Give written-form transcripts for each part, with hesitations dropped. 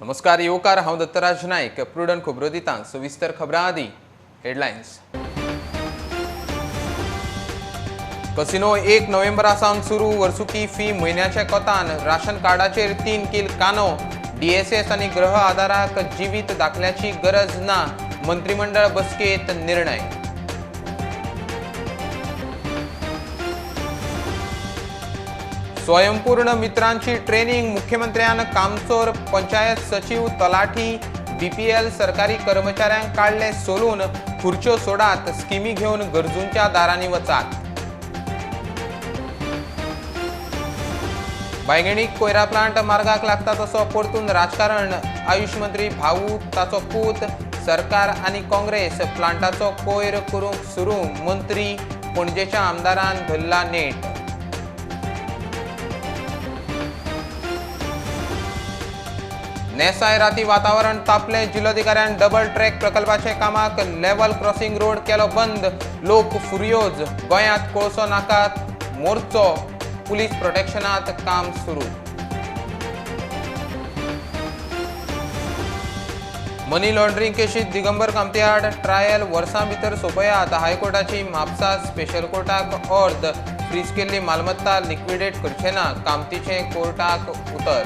नमस्कार येवकार, हांव दत्तराज नायक. प्रुडंट खबरो दिता. सविस्तर खबरां आदी हेडलायन्स. कसिनो 1 नोव्हेंबरा सावन सुरू. वर्सुकी फी म्हयन्याच्या कोतान. राशन कार्डाचेर 3 कील कानो. डीएसएस आनी गृह आधाराक जिवीत दाखल्याची गरज ना. मंत्रिमंडळ बसकेत निर्णय. स्वयंपूर्ण मित्रांची ट्रेनिंग. मुख्यमंत्र्यान कामचोर पंचायत सचिव, तलाठी, बीपीएल सरकारी कर्मचाऱ्यांक काडले सोलून. खुर्च्यो सोडात, स्किमी घेवन गरजूंच्या दारांनी वचात. बायगेणीक कोयरा प्लांट मार्गाक लागता तसो परतून राजकारण. आयुष मंत्री भाऊ, ताचो पूत, सरकार आनी काँग्रेस प्लांटाचो कोयर करूंक सुरू. मंत्री पणजेच्या आमदारान धरला नेट. नेसाय राती वातावरण तापले. जिल्लोधिकाऱ्यान डबल ट्रॅक प्रकल्पाचे कामाक लेव्हल क्रॉसिंग रोड केलो बंद. लोक फुर्योज. गोंयांत कोळसो नाकात मोर्चो. पुलीस प्रोटेक्शनात काम सुरू. मनी लॉन्ड्रिंग केशीत दिगंबर कामती आड ट्रायल वर्सां भितर सोंपयात. हायकोर्टाची म्हापसा स्पेशल कोर्टाक ऑर्द. फ्रीज केल्ली मालमत्ता लिक्विडेट करचे ना. कामतीचें कोर्टाक उतर.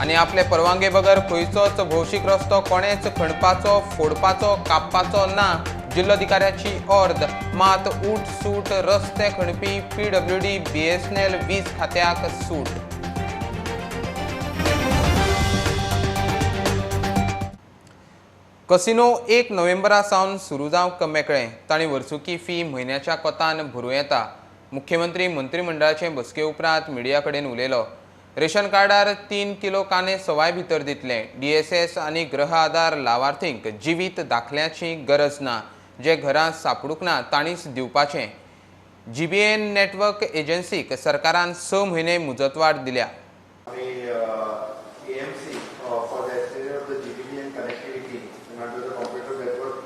आनी आपले परवानगे बगर खंयचोच भौशीक रस्तो कोणेच खणपाचो, फोडपाचो, कापपाचो ना. जिल्लोधिकाऱ्याची ऑर्द. मात ऊट सूट रस्ते खणपी पीडब्ल्यूडी, बीएसएनएल, वीज खात्याक सूट. कसिनो 1 नोव्हेंबरा सावन सुरू जावंक मेकळें. तांणी वर्सुकी फी म्हयन्याच्या कोतान भरूं येता. मुख्यमंत्री मंत्रिमंडळाचे बसके उपरांत मिडिया कडेन उलयलो. रेशन कार्डार 3 किलो कांदे सवाय भितर दितले. डीएसएस आनी गृह आधार लावार्थींक जिवीत दाखल्याची गरज ना. जे घरां सापडूंक ना तांणीच दिवपाचें. जीबीएन नेटवर्क एजन्सीक सरकारान 6 म्हयने मुजतवाड दिल्या. AMC for the extension of the GBVN connectivity under the computer network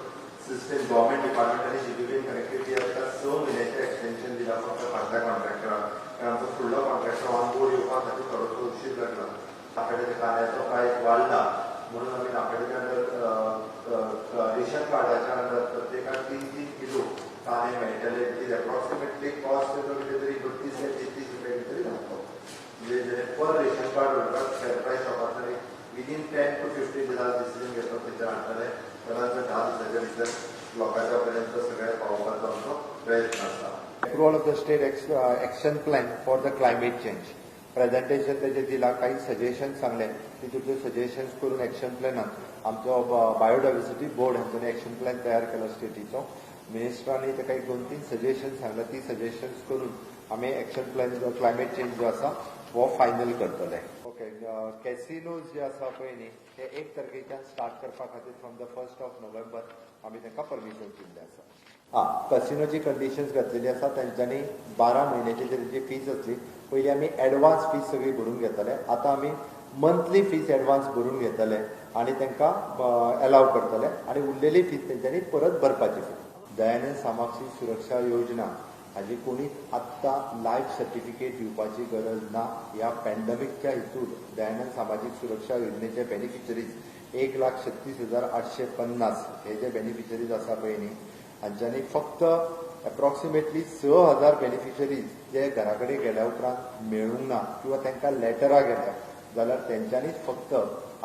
system government department आनी GBVN connectivity आमकां 6 म्हयन्याचें एक्सटेन्शन दिला फक्त फाटल्या कॉन्ट्रॅक्टराक, कारण आमचो फुडलो कॉन्ट्रॅक्टर ऑन बोर्ड येवपा खातीर थोडोसो उशीर लागला. नाफेडाच्या कांद्याचो प्रायस वाडला म्हणून आमी नाफेडाच्या अंडर रेशन कार्डाच्या अंडर प्रत्येकाक 3-3 किलो कांदे मेळटले. Is approximately cost तेजो कितें तरी 32 ते 33 रुपया कितें तरी जातलो. म्हणजे पर रेशन कार्ड होल्डराक फेर प्रायस शॉपांतल्यान विदीन 10 to 15 दिसां डिसिजन घेतलो थंयच्यान हाडटले. जाल्यार 10 दिसाच्या भितर लोकांच्या पर्यंत सगळें पावोवपाचो आमचो प्रयत्न आसा. Approval of the state action plan for the climate change presentation तेजें दिलां. कांय सजेशन्स सांगले, तितूंतले सजेशन्स करून एक्शन प्लॅनान आमचो बायोडायवर्सिटी बोर्ड हांच्यानी एक्शन प्लॅन तयार केलो स्टेटीचो. मिनिस्टरांनी ताका एक 2-3 सजेशन्स सांगले, ती सजेशन्स करून आमी एक्शन प्लॅन जो क्लायमेट चेंज जो आसा हो फायनल करतले. ओके, कॅसिनोज जे आसा पळय न्ही ते 1 तारखेच्यान स्टार्ट करपा खातीर from the 1st of November आमी तांकां परमिशन दिल्लें आसा. कसिनोची कंडिशन्स घातलेली आसा. तेंच्यांनी 12 म्हयन्याची तेंची फीज आसली, पयलीं आमी एडवान्स फीज सगळी भरून घेताले, आतां आमी मंथली फीज एडवान्स भरून घेतले आनी तांकां एलाव करतले आनी उरलेली फीज तेंच्यांनी परत भरपाची. फी दयानंद सामाक्षी सुरक्षा योजना हाजी कोणीच आत्तां लायफ सर्टिफिकेट दिवपाची गरज ना. ह्या पॅन्डमिकच्या हितून दयानंद सामाजीक सुरक्षा योजनेचे बेनिफिशरीज 1,36,850 हे जे बेनिफिशरीज आसा पळय न्ही हांच्यांनी फक्त एप्रॉक्सिमेटली 6,000 बेनिफिशरीज जे घरा कडेन गेल्या उपरांत मेळूंक ना किंवा तांकां लेटरां गेल्या जाल्यार तेंच्यांनीच फक्त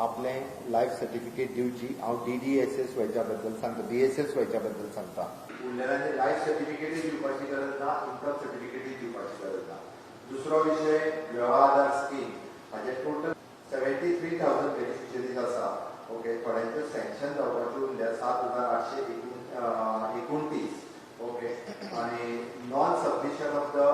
आपलें लायफ सर्टिफिकेट दिवची. हांव DDSS व्हायच्या बद्दल सांगता, DSS व्हायच्या बद्दल सांगता. उरलेल्यांनी लायफ सर्टिफिकेटूय दिवपाची गरज ना, इन्कम सर्टिफिकेटूय दिवपाची गरज ना. दुसरो विशय गृह आधार स्कीम हाजे टोटल 73,000 बेनिफिशरीज आसा. ओके, थोड्यांच्यो सँक्शन जावपाच्यो उरल्या 7,829. ओके, आनी non submission of the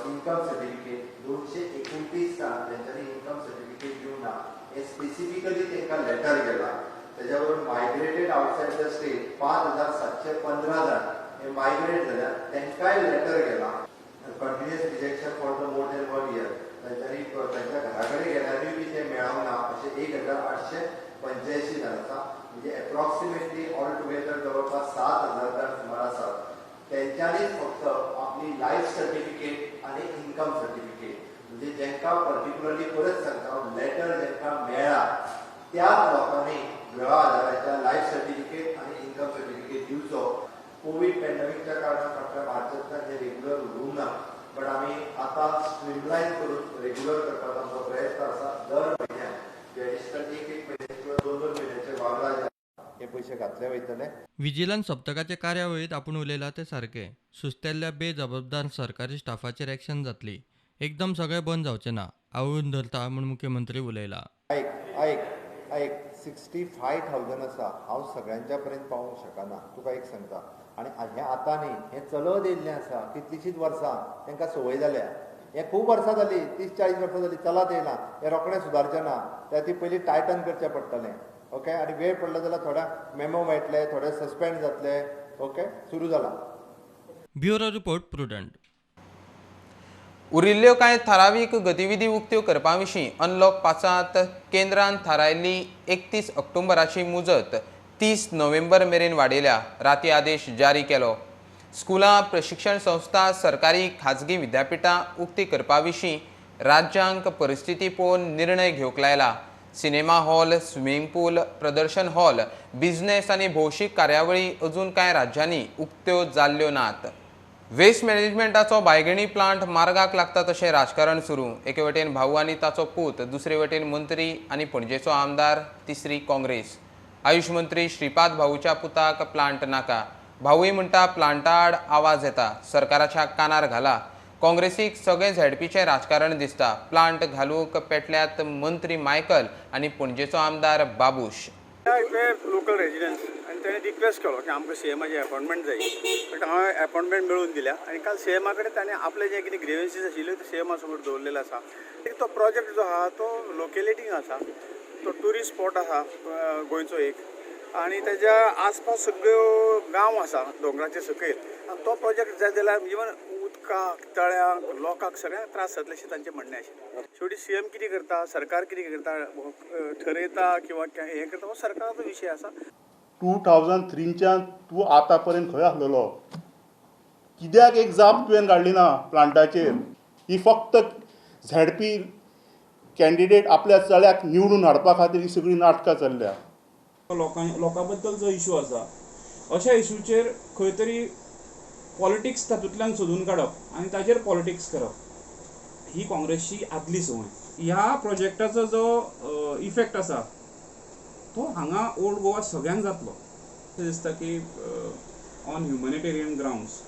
income certificate 229 जाण तेंच्यांनी इन्कम सर्टिफिकेट दिवंक ना हे स्पेसिफिकली तांकां लेटर गेला. तेज्या बरोबर मायग्रेटेड आउटसायड the state 5,715 जाण हे मायग्रेट जाल्या तांकांय लेटर गेला. Continuous rejection for the more than 1 year तांच्यांनी तांच्या घरा कडेन गेल्यारूय बी तें मेळोंक ना अशें 1,885 जाण आसा. म्हणजे एप्रॉक्सिमेटली ऑल टुगेदर जवळपास 7,000 जाण सुमार आसात. तेंच्यांनीच फक्त आपली लायफ सर्टिफिकेट आनी इन्कम सर्टिफिकेट. म्हणजे जेंका पर्टिक्युलरली परत सांगता, लेटर जेंका मेळ्ळा त्याच लोकांनी गृह आधाराच्या लायफ सर्टिफिकेट आनी इन्कम सर्टिफिकेट दिवचो. कोवीड पॅन्डेमिकच्या कारणान फाटल्या मार्चांतल्यान हे रेग्युलर उरूंक ना, बट आमी आतां स्ट्रीमलायन करून रेग्युलर करपाचो आमचो प्रयत्न आसा. दर म्हयन्याक जे एडिशनल एक एक म्हयन्याचे किंवा दोन दोन म्हयन्याचे वांगडा हे पयशे घातले वयतले. विजिलन्स सप्तकाचे कार्यावळींत आपूण उलयला ते सारकें. सुस्तेल्ल्या बेजबाबदार सरकारी स्टाफाचेर एक्शन जातली. एकदम सगळें बंद जावचें ना, आवळून धरता म्हूण मुख्यमंत्री उलयला. आयक आयक आयक 65,000 आसा, हांव सगळ्यांच्या पर्यंत पावोवंक शकना, तुका एक सांगता. आनी हें आतां न्ही, हें चलत येयल्लें आसा कितलींशींच वर्सां, तांकां संवय जाल्या. हें खूब वर्सां जालीं, 30-40 वर्सां जालीं चलत येयलां. हें रोखडें सुदारचें ना, त्या खातीर पयलीं टायटन करचें पडटलें. ओके, आनी वेळ पडलो जाल्यार थोड्यांक मेमो मेळटले, थोडे सस्पेंड जातले. ओके, सुरू जाला. Bureau report, Prudent. उरिल्ल्यो कांय थारावीक गतिविधी उक्त्यो करपा विशीं अनलॉक 5 केंद्रान थारायल्ली 31 ऑक्टोबराची मुजत 30 नोव्हेंबर मेरेन वाडयल्या. राती आदेश जारी केलो. स्कुलां, प्रशिक्षण संस्था, सरकारी खाजगी विद्यापिठां उक्ती करपा विशीं राज्यांक परिस्थिती पळोवन निर्णय घेवंक लायला. सिनेमा हॉल, स्विमींग पूल, प्रदर्शन हॉल, बिझनेस आनी भौशीक कार्यावळी अजून कांय राज्यांनी उक्त्यो जाल्ल्यो नात. वेस्ट मॅनेजमेंटाचो बायगिणी प्लांट मार्गाक लागता तशें राजकारण सुरू. एके वटेन भाऊ आनी ताचो पूत, दुसरे वटेन मंत्री आनी पणजेचो आमदार, तिसरी काँग्रेस. आयुष मंत्री श्रीपाद भाऊच्या पुताक प्लांट नाका. भाऊय म्हणटा प्लांटा आड आवाज येता, सरकाराच्या कानार घाला. काँग्रेसीक सगळें झेडपीचें राजकारण दिसता. प्लांट घालूंक पेटल्यात मंत्री मायकल आनी पणजेचो आमदार बाबूश. लोकल रेजिडंट्स आनी ताणें रिक्वेस्ट केलो की आमकां सीएमाची अपॉयंटमेंट जाय, बट हांवें अपॉयंटमेंट मेळून दिल्या आनी काल सीएमा कडेन ताणें आपले जे कितें ग्रिवन्सीस आशिल्ल्यो ते सीएमा समोर दवरलेले आसा. तो प्रोजेक्ट जो आहा तो लोकेलिटींग आसा, तो ट्युरिस्ट स्पॉट आसा गोंयचो एक, आनी तेज्या आसपास सगळ्यो गांव आसा दोंगराचे सकयल, आनी तो प्रोजेक्ट जाय जाल्यार इवन उदकाक, तळ्यांक, लोकांक सगळ्यांक त्रास जातले अशें तांचें म्हणणें आशिल्लें. शेवटी सीएम कितें करता, सरकार कितें करता, ठरयता किंवा हें करता, हो सरकाराचो विशय आसा. 2003च्यान तूं आतां पर्यंत खंय आसलेलो? कित्याक एक जाप तुवें काडली ना प्लांटाचेर? ही फक्त झेडपी कॅन्डिडेट आपल्या चल्याक निवडून हाडपा खातीर ही सगळीं नाटकां चल्ल्या. लोकां बद्दल जो इशू आसा अशा इशूचेर खंय तरी पॉलिटिक्स तातूंतल्यान सोदून काडप आनी ताजेर पॉलिटिक्स करप ही काँग्रेसची आदली संवय. ह्या प्रोजेक्टाचो जो इफेक्ट आसा तो हांगा ओल्ड गोवा सगळ्यांक जातलो. अशें दिसता की ऑन ह्युमॅनिटेरियन ग्रावंड्स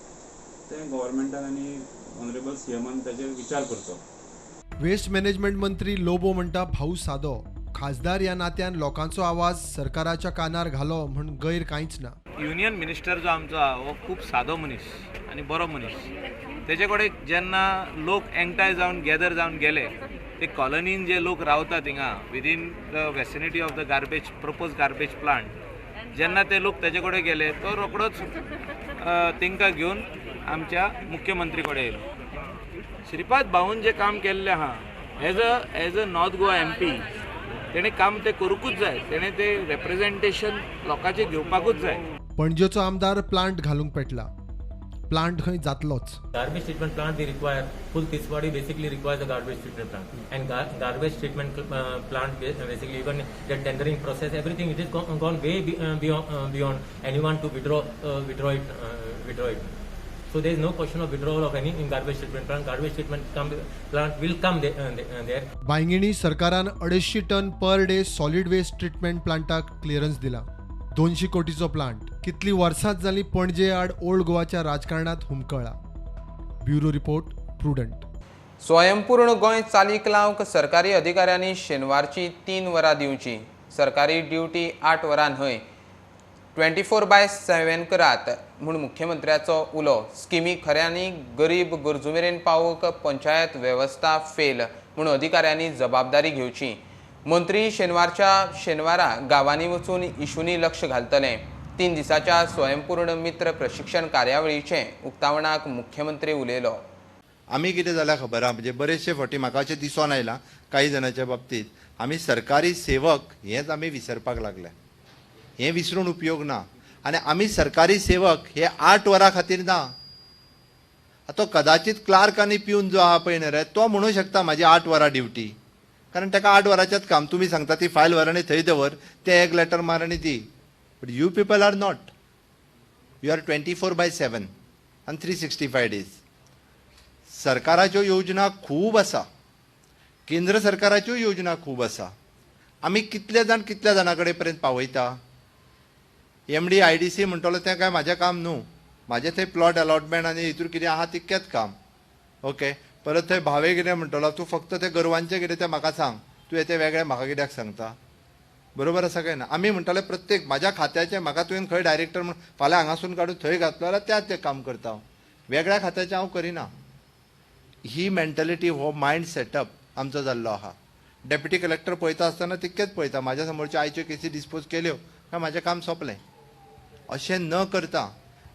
तें गव्हर्मेंटान आनी ऑनरेबल सीएमान ताजेर विचार करचो. वेस्ट मॅनेजमेंट मंत्री लोबो म्हणटा भाऊ सादो, खासदार ह्या नात्यान लोकांचो आवाज सरकाराच्या कानार घालो म्हूण गैर कांयच ना. युनियन मिनिस्टर जो आमचो आहा हो खूब सादो मनीस आनी बरो मनीस. तेजे कडेन जेन्ना लोक एकठांय जावन गॅदर जावन गेले ते कॉलनीन जे लोक रावता थिंगा within the vicinity of the garbage propose garbage plant, जेन्ना ते लोक तेजे कडेन गेले तो रोकडोच तांकां घेवन आमच्या मुख्यमंत्री कडेन येयलो. श्रीपाद भाऊन जे काम केल्लें आहा as a North Goa MP तेणें काम तें करूंकूच जाय, तेणें तें रेप्रेजेंटेशन लोकांचें घेवपाकूच जाय. पणजेचो आमदार प्लांट घालूंक पेटला, प्लांट खंय जातलोच. Garbage treatment plant we require, full Tiswadi basically requires a garbage treatment plant, and garbage treatment plant basically even the tendering process, everything it is gone way beyond anyone to withdraw it. So there is no question of withdrawal of any garbage treatment plant. Garbage treatment plant will come there. Bainguinim सरकारान 250 ton per day solid waste treatment प्लांटाक clearance दिला. 200 कोटीचो plant कितली वर्सांच जाली पणजे आड old गोवाच्या राजकारणात हुमकळा. Bureau report, Prudent. स्वयंपूर्ण गोंय चालीक लावंक सरकारी अधिकाऱ्यांनी शेनवारची 3 वरां दिवची. सरकारी ड्युटी 8 वरां न्हय, 24/7 करात म्हूण मुख्यमंत्र्याचो उलो. स्किमी खऱ्यांनी गरीब गरजू मेरेन पावोवंक पंचायत वेवस्था फेल म्हूण अधिकाऱ्यांनी जबाबदारी घेवची. मंत्री शेनवारच्या शेनवारा गांवांनी वचून इशूंनी लक्ष घालतले. 3 दिसाच्या स्वयंपूर्ण मित्र प्रशिक्षण कार्यावळीचें उक्तावणाक मुख्यमंत्री उलयलो. आमी कितें जाल्यार खबर आहा, म्हणजे बरेचशे फावटी म्हाका अशें दिसून आयलां काही जाणांच्या बाबतींत आमी सरकारी सेवक हेंच आमी विसरपाक लागले. हें विसरून उपयोग ना. आनी आमी सरकारी सेवक हे 8 वरां खातीर ना. तो कदाचित क्लार्क आनी प्यून जो आहा पळय न्ही रे तो म्हणूं शकता म्हाजी 8 वरां ड्युटी, कारण ताका 8 वरांचेंच काम. तुमी सांगता ती फायल व्हर आनी थंय दवर, तें एक लेटर मार आनी दी. But you people are not. You are 24/7 आनी 365 डेज. सरकाराच्यो योजना खूब आसा, केंद्र सरकाराच्यो योजना खूब आसा. आमी कितले जाण कितल्या जाणां कडेन पर्यंत पावयता? MD IDC म्हणटलो तें काय म्हाजें काम न्हू, म्हाजें थंय प्लॉट अलॉटमेंट आनी हितूर कितें आहा तितकेंच काम. ओके, परत थंय भावे कितें म्हणटलो, तूं फक्त तें गोरवांचें कितें तें म्हाका सांग, तुवें तें वेगळें म्हाका कित्याक सांगता? बरोबर आसा काय ना? आमी म्हणटाले प्रत्येक म्हाज्या खात्याचें म्हाका तुवें खंय डायरेक्टर म्हूण फाल्यां हांगासून काडून थंय घातलो जाल्यार त्याच तें काम करता हांव, वेगळ्या खात्याचें हांव करिना. ही मेंटलिटी, हो मायंड सेटअप आमचो जाल्लो आहा. डेप्युटी कलेक्टर पळयता आसतना तितकेंच पळयता, म्हाज्या समोरच्यो आयच्यो केसी डिस्पोज केल्यो काय म्हाजें काम सोंपलें. अशें न करता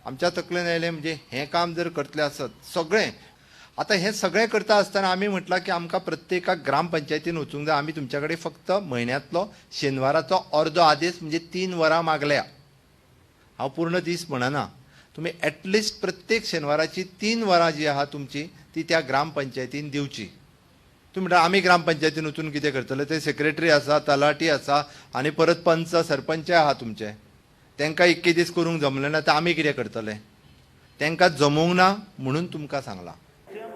आमच्या तकलेन आयलें म्हणजे हें काम जर करतलें आसत सगळें, आतां हें सगळें करता आसतना आमी म्हटलां की आमकां प्रत्येकाक ग्रामपंचायतीन वचूंक जाय. आमी तुमच्या कडेन फक्त म्हयन्यांतलो शेनवाराचो अर्दो आदेश म्हणजे 3 वरां मागल्या, हांव पूर्ण दीस म्हणना. तुमी एटलिस्ट प्रत्येक शेनवाराची 3 वरां जी आहा तुमची ती त्या ग्रामपंचायतीन दिवची. तुमी म्हणटा आमी ग्रामपंचायतीन वचून कितें करतले? ते सेक्रेटरी आसा, तलाठी आसा आनी परत पंच सरपंच आहा तुमचे, तांकां इतके दीस करूंक जमलें ना तर आमी कितें करतले? तांकां जमूंक ना म्हणून तुमकां सांगलां.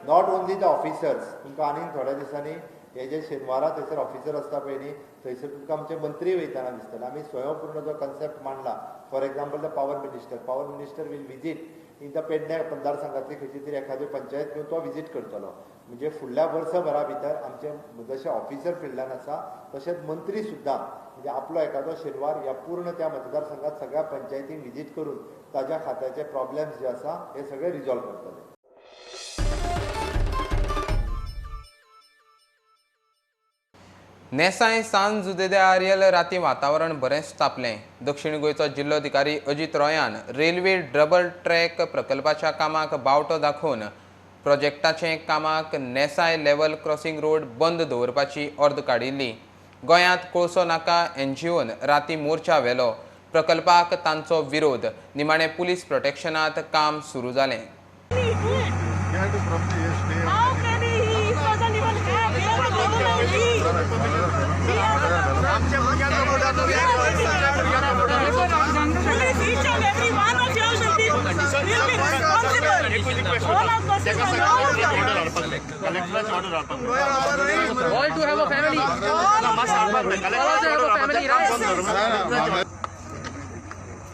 Not only the officers, तुमकां आनीक थोड्या दिसांनी हे जे शेनवारा थंयसर ऑफिसर आसता पळय न्ही, थंयसर तुमकां आमचे मंत्री वयतना दिसतले. आमी स्वयंपूर्ण जो कन्सेप्ट मांडला, for example the power minister, power minister will visit in the Pedne मतदारसंघातली खंयची तरी एखादी पंचायत घेवन तो विजीट करतलो. म्हणजे फुडल्या वर्सभरा भितर आमचे जशे ऑफिसर फिल्डान आसा तशेंच मंत्री सुद्दां म्हणजे आपलो एखादो शेनवार ह्या पूर्ण त्या मतदारसंघात सगळ्या पंचायतींक विजीट करून ताज्या खात्याचे प्रॉब्लेम्स जे आसा हे सगळे रिजॉल्व करतले. नेसाय सान जुझे दे आरियल राती वातावरण बरेंच तापलें. दक्षिण गोंयचो जिल्लोधिकारी अजित रॉयान रेल्वे डबल ट्रॅक प्रकल्पाच्या कामाक बावटो दाखोवन प्रोजेक्टाचें कामाक नेसाय लेव्हल क्रॉसिंग रोड बंद दवरपाची ऑर्द काडिल्ली. गोंयांत कोळसो नाका एनजीओन राती मोर्चा व्हेलो. प्रकल्पाक तांचो विरोध. निमाणें पुलीस प्रोटेक्शनांत काम सुरू जालें.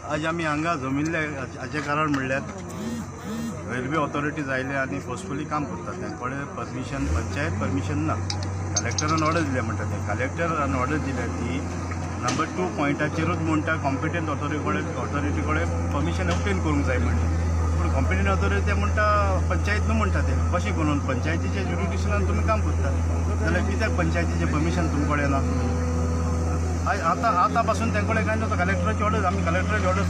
आज आमी हांगा जमिल्ले हाचें कारण म्हणल्यार रेल्वे ऑथॉरिटीज आयले आनी फोर्सफुली काम करतात. तांचे परमिशन, पंचायत परमिशन ना, कलेक्टरान ऑर्डर दिल्या म्हणटा ते. कलेक्टरान ऑर्डर दिल्या ती नंबर 2 पॉयंटाचेरूच म्हणटा कॉम्पिटंट ऑथॉरिटी कडेन परमिशन ऑब्टेन करूंक जाय म्हणटा. पूण कॉम्पिटंट ऑथॉरिटी ते म्हणटा पंचायत न्हू म्हणटा ते. कशें करून पंचायतीच्या ज्युरिडिक्शनान तुमी काम करता जाल्यार कित्याक पंचायतीचें परमिशन तुमचे कडेन ना? आतां आतां पासून तांचे कडेन कांय ना, कलेक्टराची ऑर्डर, आमी कलेक्टराची ऑर्डर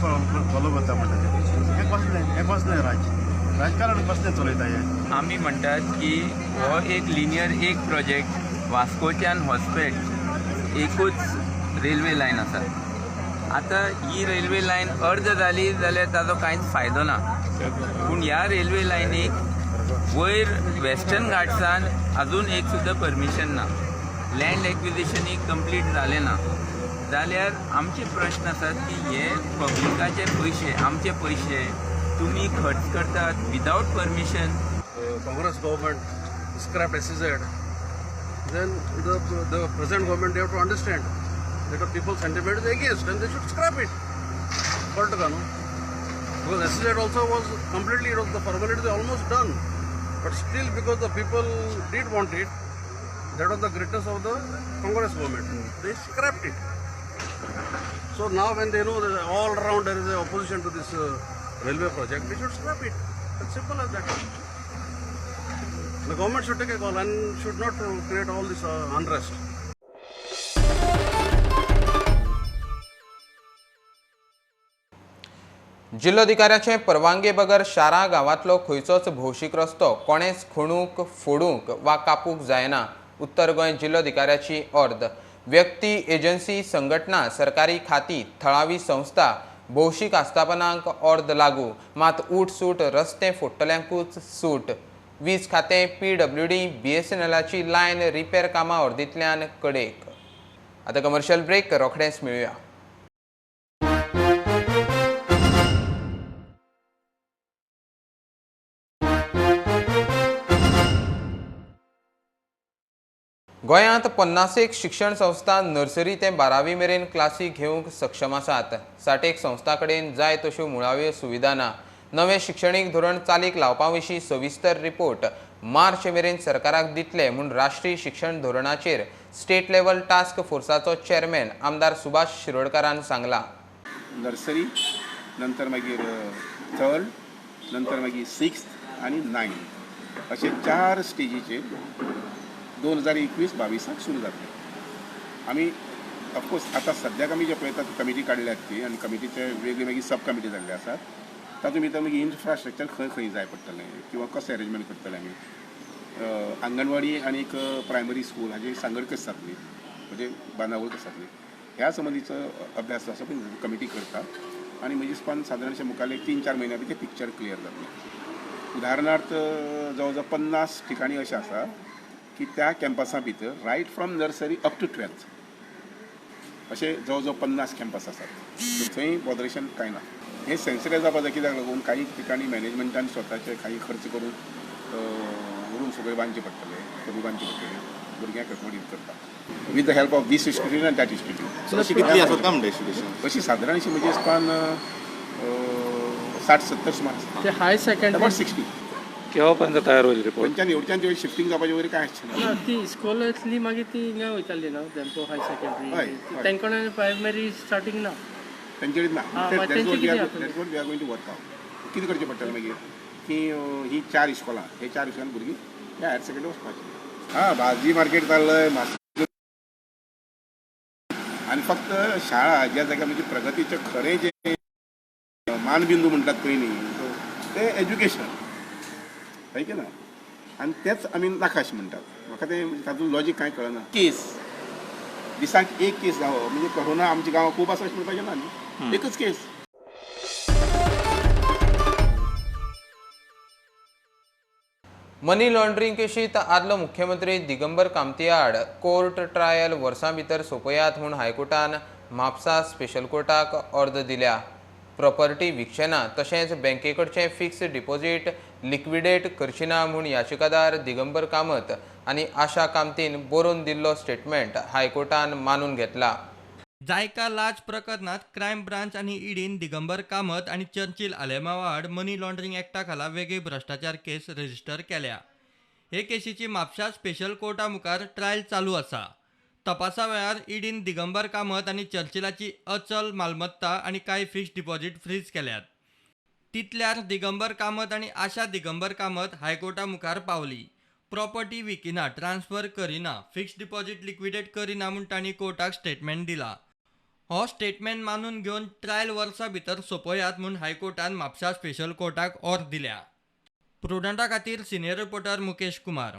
फॉलो करता म्हणटा ते. हें कसलें, हें कसलें राज्य, राजकारण कसलें चलयता हें? आमी म्हणटात की हो एक लिनियर एक प्रोजेक्ट वास्कोच्यान हॉस्पेट एकूच रेल्वे लायन आसा. आतां ही रेल्वे लायन अर्द जाली जाल्यार ताजो कांयच फायदो ना. पूण ह्या रेल्वे लायनीक वयर वेस्टर्न घाट्सान अजून एक सुद्दां परमिशन ना, लँड एक्विजिशनूय कंप्लीट जालें ना. जाल्यार आमचे प्रश्न आसात की हे पब्लिकाचे पयशे, आमचे पयशे तुमी खर्च करतात without permission. Congress government scrapped SEZ, then the present government, they have to understand that the people's sentiment is against and they should scrap it. Because SEZ also was completely, it was the formality almost done, but still because the people did want it, that was the greatness of the Congress government. They scrapped it. So now when they know that all around there is an opposition to this railway project, they should scrap it. It's simple as that. The government should take a call and should not create all this unrest. जिल्लोधिकाऱ्याचे परवानगे बगर शारा गांवांतलो खंयचोच भौशीक रस्तो कोणेच खणूंक, फोडूंक वा कापूंक जायना. उत्तर गोंय जिल्लोधिकाऱ्याची ऑर्द. व्यक्ती, एजन्सी, संघटना, सरकारी खाती, थळावी संस्था भौशीक आस्थापनांक ऑर्द लागू, मात ऊटसूट रस्ते फोडटल्यांकूच सूट. वीज खातें, PWD, BSNLाची लायन रिपेर कामां अर्दींतल्यान कडेक. आतां कमर्शियल ब्रेक, रोखडेंच मेळुया. गोंयांत 50 शिक्षण संस्था नर्सरी ते 12वी मेरेन क्लासी घेवंक सक्षम आसात. 60 संस्थां कडेन जाय तश्यो मुळाव्यो सुविधा ना. नवें शिक्षणीक धोरण चालीक लावपा विशीं सविस्तर रिपोर्ट मार्च मेरेन सरकाराक दितले म्हूण राष्ट्रीय शिक्षण धोरणाचेर स्टेट लेवल टास्क फोर्साचो चेअरमॅन आमदार सुभाष शिरोडकारान सांगलां. नर्सरी, नंतर मागीर थर्ड, नंतर मागीर सिक्स्थ आनी नायन्थ अशे 4 स्टेजीचेर 2021-22 सुरू जातले. आमी ऑफकोर्स आतां सद्याक आमी जे पळयतात कमिटी काडल्यात ती, आनी कमिटीचे वेगळी मागीर सब कमिटी जाल्ले आसात. तातूंत भितर मागीर इन्फ्रास्ट्रक्चर खंय खंय जाय पडटलें किंवा कशें अरेंजमेंट करतले आमी, आंगणवाडी आनी प्रायमरी स्कूल हाजी सांगड कशी जातली, म्हणजे बांदावळ कशी जातली, ह्या संबंदीचो अभ्यास जो आसा कमिटी करता आनी म्हजे सादारणशें मुखारले 3-4 म्हयन्या भितर पिक्चर क्लियर जातलें. उदाहरणार्थ जवळ जवळ 50 ठिकाणी अशें आसा की त्या कॅम्पसा भितर right from nursery up to 12th अशे जवळ जवळ 50 कॅम्पस आसात. थंय बॉदरेशन कांय ना. हें सेन्सिटायज जावपा जाय कित्याक लागून काही ठिकाणी मॅनेजमेंटान स्वताचे काही खर्च करून रूम्स वगैरे बांदचे पडटले, कमी बांदचे पडटले, भुरग्यांक अकोमोडेट करता with the help of this institute आनी that institute. अशी कितली आसत काय म्हणटा इन्स्टिट्यूशन? अशी सादारणशी म्हणजे इसपान 60-70 सुमार आसता. हायर सेकंडरी 60 केव्हा पर्यंत तयार होईल रिपोर्ट? खंयच्यान येवच्यान जेव्हा शिफ्टिंग जावपाचें वगैरे कांय आसचें ना. ती इस्कॉलांतली मागीर ती हिंगा वयताली ना धेंपो हायर सेकंडरी, तेंकडे प्रायमरी स्टार्टींग ना, तेंचे ना. We are going to work out. कितें करचें पडटलें मागीर की ही 4 इस्कॉलां, हे 4 इस्कॉलां भुरगीं ह्या हायर सेकंडरी वचपाची. हां, भाजी मार्केट चाललंय आनी फक्त शाळा ज्या जाग्यार म्हणजे प्रगतीचें खरें जें मानबिंदू म्हणटात पळय न्ही तें एज्युकेशन, हय की ना, आनी तेच आमी नाकाश म्हणटात. म्हाका तें तातूंत लॉजीक कांय कळना. केस दिसाक एक केस जावो म्हणजे कोरोना आमच्या गांवांत खूब आसा अशें म्हणपाचें ना न्ही, एकच केस. मनी लॉन्ड्रिंग केशीत आदलो मुख्यमंत्री दिगंबर कामती आड कोर्ट ट्रायल वर्सां भितर सोंपयात म्हूण हायकोर्टान म्हापसा स्पेशल कोर्टाक ऑर्द दिल्या. प्रॉपर्टी विकचे ना तशेंच बँकेकडचें फिक्स डिपॉझिट लिक्विडेट करची ना म्हूण याचिकादार दिगंबर कामत आनी आशा कामतीन बरोवन दिल्लो स्टेटमेंट हायकोर्टान मानून घेतला. जायका लाच प्रकरणात क्रायम ब्रांच आनी ईडीन दिगंबर कामत आनी चर्चिल आलेमावा आड मनी लॉन्ड्रिंग एक्टा खाला वेगळी भ्रश्टाचार केस रजिस्टर केल्या. हे केशीची म्हापशा स्पेशल कोर्टा मुखार ट्रायल चालू आसा. तपासा वेळार ईडीन दिगंबर कामत आनी चर्चिलाची अचल मालमत्ता आनी कांय फिक्स डिपॉझिट फ्रीज केल्यात. तितल्यार दिगंबर कामत आनी आशा दिगंबर कामत हायकोर्टा मुखार पावली. प्रॉपर्टी विकिना, ट्रान्सफर करिना, फिक्स डिपॉझिट लिक्विडेट करिना म्हूण तांणी कोर्टाक स्टेटमेंट दिला. हो स्टेटमेंट मानून घेवन ट्रायल वर्सा भितर सोंपयात म्हूण हायकोर्टान म्हापशा स्पेशल कोर्टाक ऑर्द दिल्या. प्रुडंटा खातीर सिनियर रिपोर्टर मुकेश कुमार.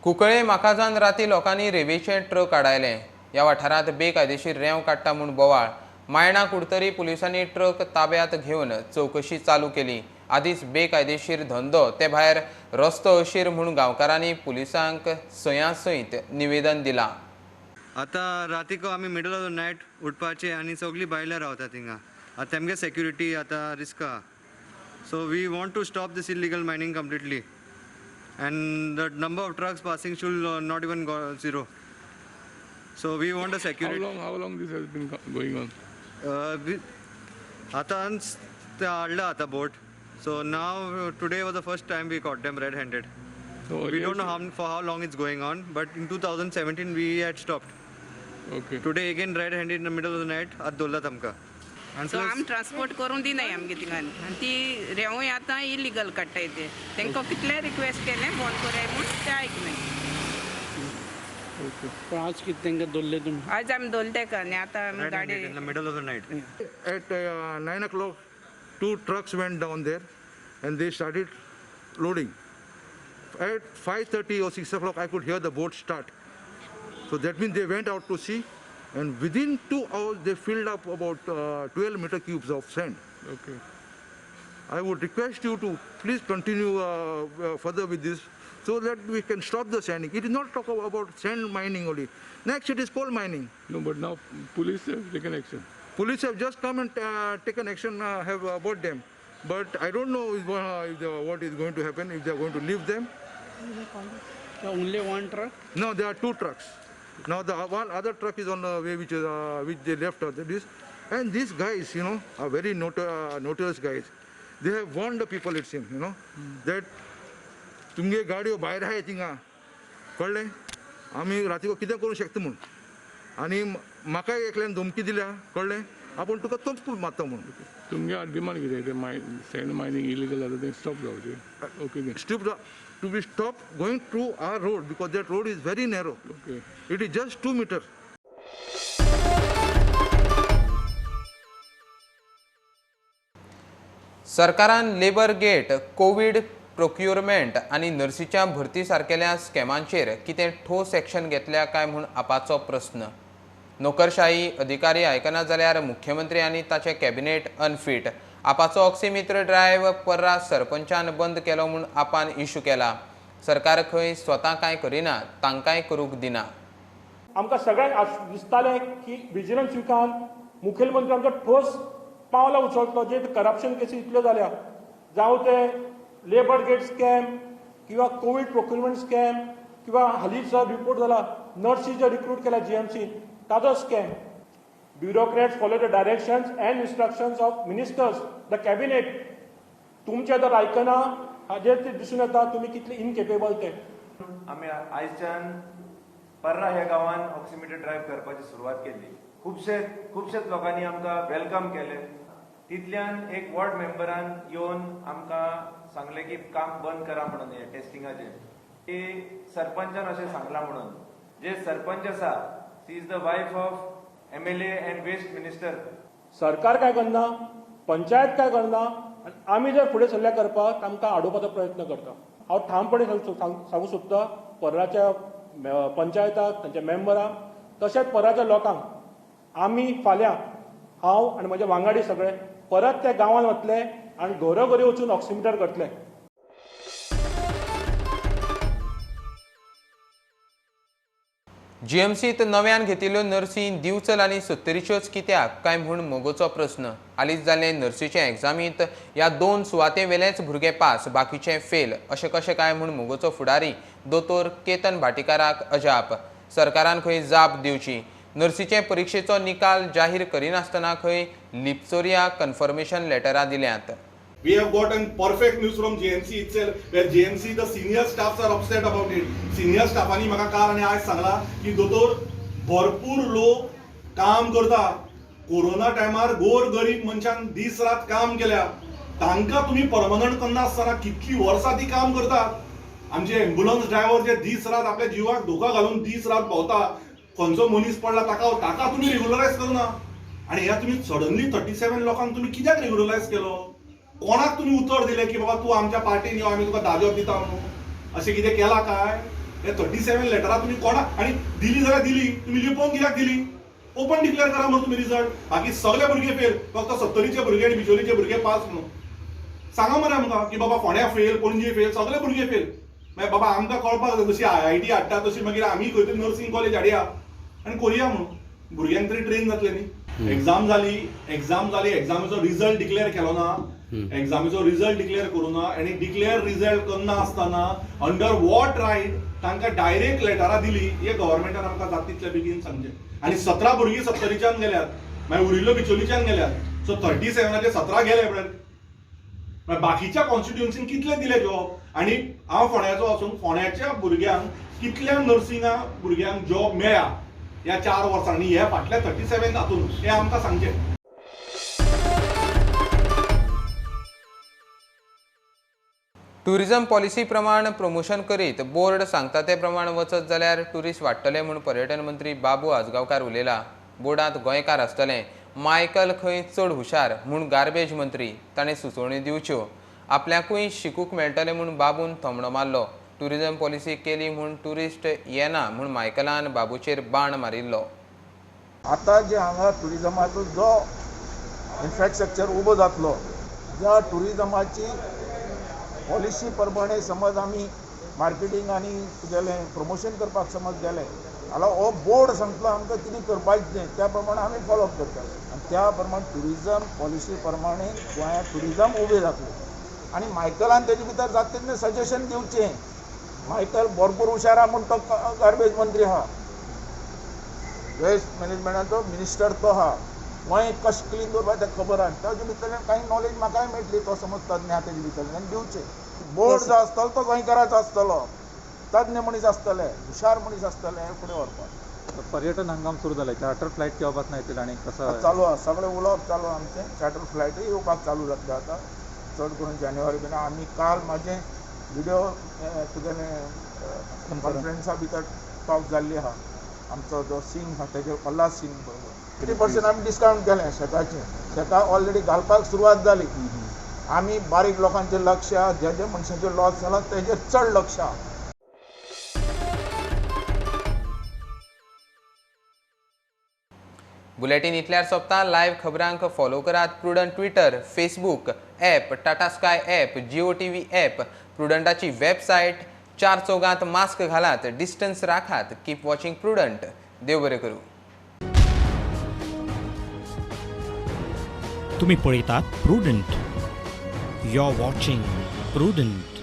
कुंकळे माकाझान राती लोकांनी रेवेचे ट्रक आडायले. ह्या वाठारांत बेकायदेशीर रेंव काडटा म्हूण बोवाळ. मायणा कुडतरी पुलिसांनी ट्रक ताब्यात घेवन चवकशी चालू केली. आदींच बेकायदेशीर धंदो ते भायर रस्तो अशीर म्हूण गांवकारांनी पुलिसांक सया सयत निवेदन दिलां. आतां रातीको आमी मिडल ऑफ the night उठपाचें आनी सगळीं बायलां रावता थिंगा. आतां तेमगे सेक्युरिटी आतां रिस्क आहा. So we want to stop this illegal mining completely and the number of trucks passing should not even go zero. So we want a security. How long this has been going on? आतां ते हाडला आतां boat. So now today was the first time we caught them red-handed. So we don't know for how long it's going on, but in 2017 we had stopped. Okay. Today again red-handed in the middle of the night at Dolla Tamka. So आम transport करूंक दिनाय आमगे थिंगान आनी ती रेंवूय आतां illegal काडटाय ते. तांकां कितलें रिक्वेस्ट केलें बंद कराय म्हूण ते आयकनाय. पण आज कितें तांकां दवरले तुमी? आज आमी दवरले ताका आनी आतां आमी गाडी in the middle of the night. At 9 o'clock, 2 trucks went down there and they started loading. At 5:30 or 6 o'clock, I could hear the boat start. So that means they went out to sea And within 2 hours they filled up about 12 meter cubes of sand. Okay. I would request you to please continue further with this so that we can stop the sanding. It is not talk about sand mining only. Next, it is coal mining. No, but now police have taken action. Police have just come and taken action, have bought them. But I don't know if, what is going to happen, if they are going to leave them. Only one truck? No, there are two trucks. Now the one other truck is on the way which is which they left this. And these guys, you know, are very notorious guys. They have warned the people, it seems, you know, that तुमगे गाडयो भायर आहाय थिंगा कळ्ळें आमी रातीको कितें करूंक शकता म्हूण आनी म्हाकाय एकल्यान धमकी दिल्या कळ्ळें आपूण तुका तोप मारता म्हूण. तुमगे डिमांड कितें तें सँड मायनींग इलिगल जाता तें स्टॉप जावचें. Okay, stop to be stop going through our road because that road is very narrow. Okay, it is just 2 meter. सरकारान लेबर गेट, कोवीड प्रोक्युरमेंट आनी नर्सीच्या भरती सारकेल्या स्कॅमांचेर कितें ठोस एक्शन घेतल्या काय म्हूण आपाचो प्रस्न. नोकरशाही अधिकारी आयकना जाल्यार मुख्यमंत्री आनी ताचे कॅबिनेट अनफीट. आपाचो ऑक्सिमित्र ड्रायव्ह पर्रा सरपंचान बंद केलो म्हूण आपान इशू केला. सरकार खंय स्वता कांय करिना, तांकांय करूंक दिना. आमकां सगळ्यांक दिसतालें की विजिलन्स विकान मुखेलमंत्री आमचो ठोस पावलां उचलतलो. जे करप्शन केसी इतल्यो जाल्या, जावं ते लेबर गेट स्कॅम किंवा कोवीड प्रोक्युरमेंट स्कॅम किंवा हालींच जो रिपोर्ट जाला नर्सी जे रिक्रूट केल्या जीएमसी ताजो scam. Bureaucrats follow the directions and instructions of ministers, the cabinet. तुमचें जर आयकना हाजेर ते दिसून येता तुमी कितले इनकेपेबल ते. आमी आयच्यान पर्रा ह्या गांवान ऑक्सिमिटर ड्रायव्ह करपाची सुरवात केली. खुबशेच लोकांनी आमकां welcome केलें. तितल्यान एक वॉर्ड मेंबरान येवन आमकां सांगलें की काम बंद करा म्हणून हें टेस्टिंगाचें. की सरपंचान अशें सांगलां म्हणून. जे सरपंच आसा, she is the wife of MLA and waste minister. सरकार काय करना, पंचायत काय करना, आनी आमी जर फुडें सरल्या करपाक तांकां आडोवपाचो प्रयत्न करता. हांव ठामपणे सांगूंक सोदता पर्राच्या पंचायताक, तांच्या मेंबरांक, तशेंच पर्राच्या लोकांक, आमी फाल्यां हांव आनी म्हजे वांगडी सगळे परत त्या गांवांत वतले आनी घरोघरी वचून ऑक्सिमिटर करतले. जीएमसीत नव्यान घेतिल्ल्यो नर्सी दिवचल आनी सत्तरीच्योच कित्याक काय म्हूण मोगोचो प्रस्न. हालींच जाल्ले नर्सीचे एग्जामींत ह्या 2 सुवाते वेलेच भुरगे पास, बाकीचे फेल, अशें कशें काय म्हूण मोगोचो फुडारी दोतोर केतन भाटीकाराक अजाप. सरकारान खंय जाप दिवची. नर्सीचे परिक्षेचो निकाल जाहीर करिनासतना खंय लिपचोरया कन्फर्मेशन लेटरां दिल्यांत. We have gotten perfect news from JMC itself, where JMC the senior staffs are upset about it. Senior staffांनी म्हाका काल आनी आयज सांगला की दोतोर भरपूर लोक काम करता, कोरोना टायमार गोर गरीब मनशान दीस रात काम केल्या, तांकां तुमी परमनंट करना आसतना कितली वर्सां ती काम करतात. आमचे एम्बुलन्स ड्रायव्हर जे दीस रात आपल्या जिवाक धोका घालून दीस रात भोंवता, खंयचो मनीस पडला ताका ताका तुमी रेगुलरायज करना. आनी ह्या तुमी सडनली 37 लोकांक तुमी कित्याक रेगुलरायज केलो? कोणाक तुमी उतर दिलें की बाबा तूं आमच्या पार्टीन यो, आमी तुका 10 जॉब दिता म्हणून? अशें कितें केलां काय? हे 37 लेटरां तुमी कोणाक आनी दिली जाल्यार दिली, तुमी लिपोवन कित्याक दिली? ओपन डिक्लेअर करा म्हणून तुमी रिजल्ट. बाकी सगळे भुरगे फेल, फक्त सत्तरीचे भुरगे आनी बिचोलीचे भुरगे पास म्हणून सांगा मरे आमकां की बाबा फोंड्या फेल, पणजे फेल, सगळे भुरगे फेल. मागीर बाबा आमकां कळपाक जाय, जशी IIT हाडटा तशी मागीर आमी खंय तरी नर्सिंग कॉलेज हाडया आनी करुया म्हणून. भुरग्यांक तरी ट्रेन जातले न्ही. एग्जाम जाली, एग्जामीचो रिजल्ट डिक्लेअर केलो ना, एग्जामीचो रिजल्ट डिक्लेअर करूं ना आनी डिक्लेअर रिजल्ट करना आसतना अंडर what right तांकां डायरेक्ट लेटरां दिली हे गव्हर्मेंटान आमकां जाता तितले बेगीन सांगचें. आनी 17 भुरगीं सत्तरीच्यान गेल्यात, मागीर उरिल्ल्यो बिचोलीच्यान गेल्यात. सो 37 17 गेले पळय. बाकीच्या कॉन्स्टिट्युएन्सीन कितले दिले जॉब? आनी हांव फोंड्याचो आसून फोंड्याच्या भुरग्यांक कितल्या नर्सिंगा भुरग्यांक जॉब मेळ्ळा ह्या 4 वर्सांनी, ह्या फाटल्या 37 हातून, हें आमकां सांगचें. टुरिझम पॉलिसी प्रमाण प्रमोशन करीत बोर्ड सांगता ते प्रमाण वचत जाल्यार टुरिस्ट वाडटले म्हूण पर्यटन मंत्री बाबू आजगांवकार उलयला. बोर्डांत गोंयकार आसतले, मायकल खंय चड हुशार म्हूण गार्बेज मंत्री ताणें सुचोवण्यो दिवच्यो, आपल्याकूय शिकूंक मेळटलें म्हूण बाबून थोमणो मारलो. टुरिझम पॉलिसी केली म्हूण टुरिस्ट येना म्हूण मायकलान बाबूचेर बाण मारिल्लो. आतां जे हांगा टुरिजमाचो जो इन्फ्रास्ट्रक्चर उबो जातलो, ज्या टुरिजमाची पॉलिसी प्रमाणे समज आमी मार्केटींग आनी तुगेलें प्रमोशन करपाक समज गेले जाल्यार हो बोर्ड सांगतलो आमकां कितें करपाचें तें, त्या प्रमाणे आमी फॉलोअप करतले आनी त्या प्रमाणे टुरिजम पॉलिसी प्रमाणे गोंयांत टुरिजम उबें जातलें. आनी मायकलान तेजे भितर जाता तितलें सजेशन दिवचें. मायकल भरपूर हुशार आहा म्हूण तो गार्बेज मंत्री आहा, वेस्ट मॅनेजमेंटाचो मिनिस्टर तो आहा. गोंय कशें क्लीन दवरपाचें तें खबर आहा, ताजे भितरल्यान कांय नॉलेज म्हाकाय मेळटली. तो समज तज्ञ आहा तेजे भितरल्यान दिवचें. बोर्ड जो आसतलो तो गोंयकाराचो आसतलो, तज्ञ मनीस आसतले, हुशार मनीस आसतले फुडें व्हरपाक. पर्यटन हंगाम सुरू जाले, चार्टर फ्लायट केव्हा पासून येतील आनी कसं चालू आहा सगळें उलोवप चालू आहा आमचें. चार्टर फ्लायटूय येवपाक चालू जातले आतां, चड करून जानेवारी बीन. आमी काल म्हाजें विडियो तुगेलें कॉन्फरन्सा भितर टॉक जाल्ली आहा. आमचो जो सिंग आहा तेजेर उल्हास सिंग बरोबर 50% आमी डिस्कावंट केलें शेताचें. शेतां ऑलरेडी घालपाक सुरवात जाली. आमी बारीक लोकांचें लक्ष आहा, जे जे मनशांचें लॉस जाला तेजेर चड लक्ष आहा. बुलेटीन इतल्यार सोंपता. लायव्ह खबरांक फॉलो करात Prudent Twitter, Facebook app, Tata Sky app, Jio TV app, प्रुडंटाची website. 4 चौगांत मास्क घालात, डिस्टन्स राखात. Keep watching Prudent. देव बरें करूं. तुम्ही पळयतात Prudent. You are watching Prudent.